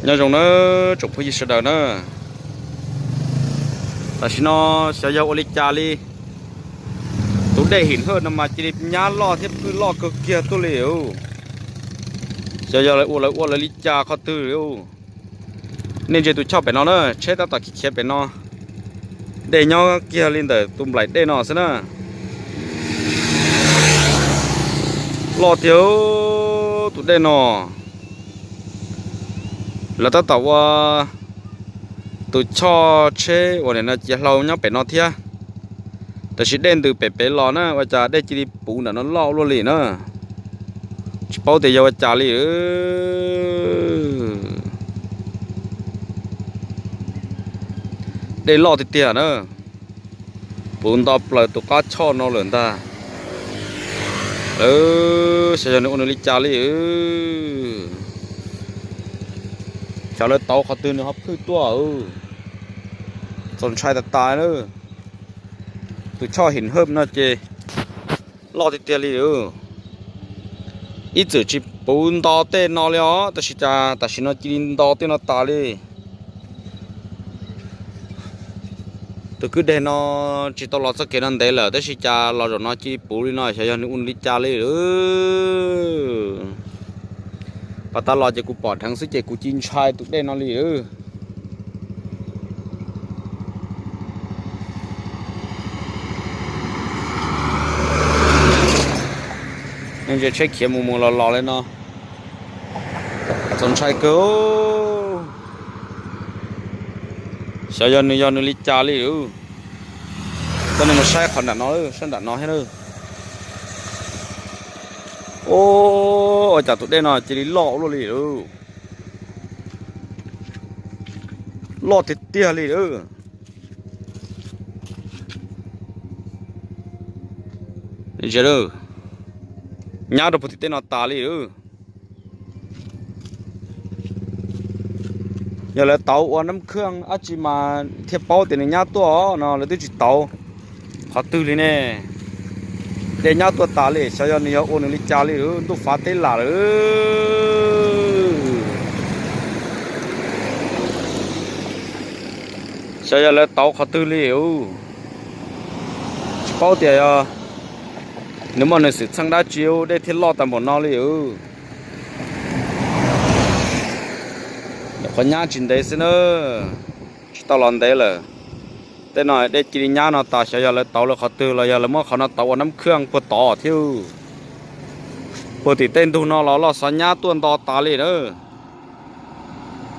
Nyob zoo na tsoom phooj ywg sawv daws na. Tam sim no xyov yog ua li cas li, tus dej Him Hawj no mas cia li nyab loj thiab phwj loj kawg kiag tuaj li. Xyov yog lawv ua lawv ua lawv li cas qhov twg li. Nej ntsia tus choj pem no na, tsheb tab tom khiav khiav pem no. Dej nyob kiag li ntawm tus nplaim dej no xwb na. Loj tiag tus dej no. Lawv tab tom ua tus choj tsheb uas nim no cia hlau nyob pem no thiab. Tab sis dej ntws pem pem los na ua cas dej cia li puv ntawm no loj ua luaj li na. Tsis paub tias yog ua cas li. Dej loj tiag tiag na. Puv nto plaws tus qab choj no lawm ntag. Xyov yog nws ua nws li cas li. Xyov lawv tauv qhov twg nws ho phwj tuaj. Txaus ntshai tas tas na. Tus choj Him Hawj no ces loj tiag tiag li. Ib txwm tsis puv nto tej no li os, tab sis cas tam sim no cia li nto tej no tas li. Tus kwj deg no tsis tau los txoj kev no ntev lawm tab sis cas los zaum no cia li puv li no, xyov yog nws ua nws li cas li. Pas tas los ces kuv pom dheev xwb ces kuv cia ntshai tus dej no li. Nej ntsia tsheb khiav mus mus los los li no, txaus ntshai kawg. Xyov yog nws yog nws li cas li. Koj nej mus saib qhov nram no, saib nram no thiab. Ua cas tus dej no cia li loj ua luaj li. Loj tiag tiag li. Nyab rau puag tim tej no tas li. Yog lawv tauv ua nab khwj dab tsi mas thiaj paub tias nws nyab tuaj no, lawv twb tsis tauv qhov twg li ne. Dej nyab tuaj tas li, xyov yog nws yog ua nws li cas li, ntuj fav teb lam lawm. Xyov yog lawv tauv qhov twg li. Tsis paub tias yog nws muaj nws xwm txheej dab tsi dej thiaj loj tas npaum no li. Nyuam qhuav nyab tsis ntev xwb na, tsis tau los ntev lawm. Tej no dej cia li nyab no tas, xyov yog lawv tauv lawv qhov twg los yog lawv muab qhov no tauv ua nab khwj puag tod thiab. Puag tim tej ntug no los loj xov nyab tuaj nto tas li na.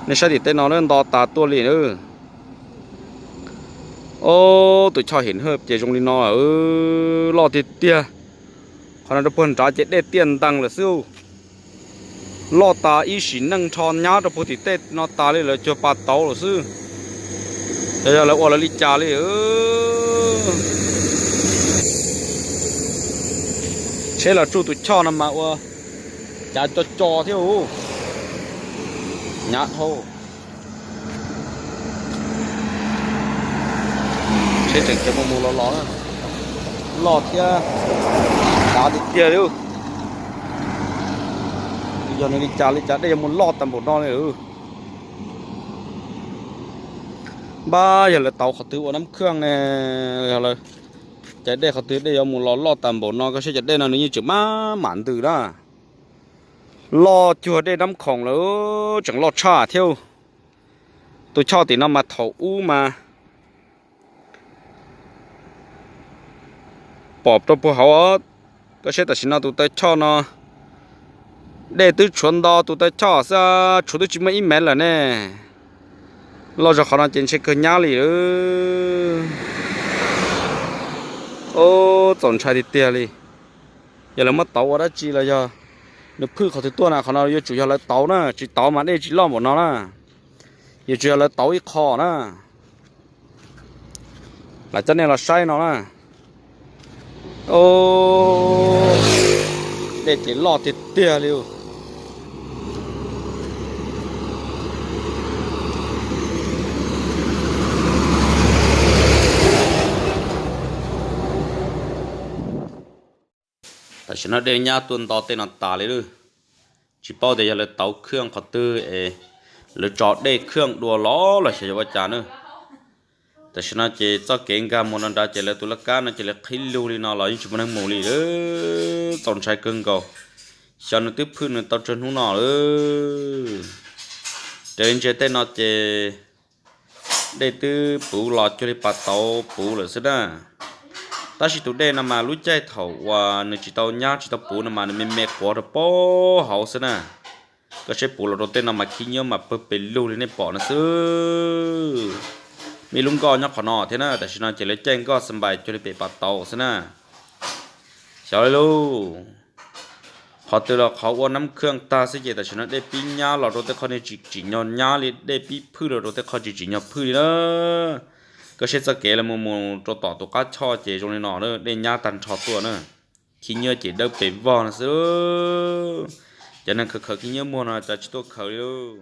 Nej saib tim tej no nto tas tuaj li na. Ob, tus choj Him Hawj ces zoo li no, loj tiag tiag. Qhov no rau puag nrad ces dej tiaj ntees lawm xwb. Loj tas ib sim neej nrho nyab rau puag tim tej no tas li, lawv cuag pas tauv lawm xwb. Xyov yog lawv ua lawv li cas li. Tsheb los tsuj tus choj no mas ua cav co co thiab. Nyav dhau. Tsheb tseem khiav mus mus los los, loj thiab dav tiag tiag li. Yog nws li cas li cas dej yuav mus loj tas npaum no li. Npab yog lawv tauv qhov twg ua nab khwj ne, yog lawv cais dej qhov twg dej yuav mus los loj tas npaum no, koj saib cov dej no nws yeej tseem maj mam ntws na. Loj cuag dej Nab Khoom lawm, tseem loj tshaj thiab. Tus choj tim no mas thaum ub mas pom rau puag hauv, koj saib tam sim no tus taw choj no dej twb tshuav nto tus taw choj xwb, tshuav twb tsis muaj ib mev lawm ne. Loj zog qhov no ces ntshe kawg nyab li. Txaus ntshai tiag tiag li. Yog lawv muab tauv ua dab tsi los yog nws phwj qhov twg tuaj na, qhov no yuav tsum yog lawv tauv na, tsis tauv mas dej tsis loj npaum no na. Yuav tsum yog lawv tauv ib qho na. Lam coj nej los saib no na. Dej ces loj tiag tiag li. Tam sim no dej nyab tuaj nto tej no tas li lawm. Tsis paub tias yog lawv tauv khwj qhov twg es lawv tso dej khwj dua los los xyov yuav ua cas na. Tam sim no ces txoj kev nkag mus no nrad ces lawv tus laj kab no ces lawv qhib lug li no los yeej tsis muaj neeg mus li. Txaus ntshai kawg nkaus. Xyov nws twb phwj nws tau tsawg hnub no lawm. Raws li ntsia tej no ces dej twb puv los cuag li pas tauv puv lawm xwb na. Tab sis tus dej no mas lub caij thaum uas nws tsis tau nyab tsis tau puv no mas nws me me quav rau pab hauv xwb na. Koj saib puv los rau tej no mas khib nyiab mas pawg pes lug li nej pom no xwb. Muaj ib lub nkoj nyob qhov no thiab na, tam sim no ces lawv caij nkoj xa npais cuag li pem pas tauv xwb na. Xyov li lauj. Qhov twg los qhov ua nab khwj tag xwb ces tam sim no dej pib nyab los rau tej qhov tsis tsim nyog nyab li, dej pib phwj los rau tej qhov tsis tsim nyog phwj li na. Koj saib txoj kev los mus mus rau tom tus qab choj ces zoo li no, dej nyab tag nrho tuaj na. Khib nyiab ces dawb pes vog no xwb. Cov neeg khaws khaws khib nyiab muag no cas tsis tuaj khaws li lauj.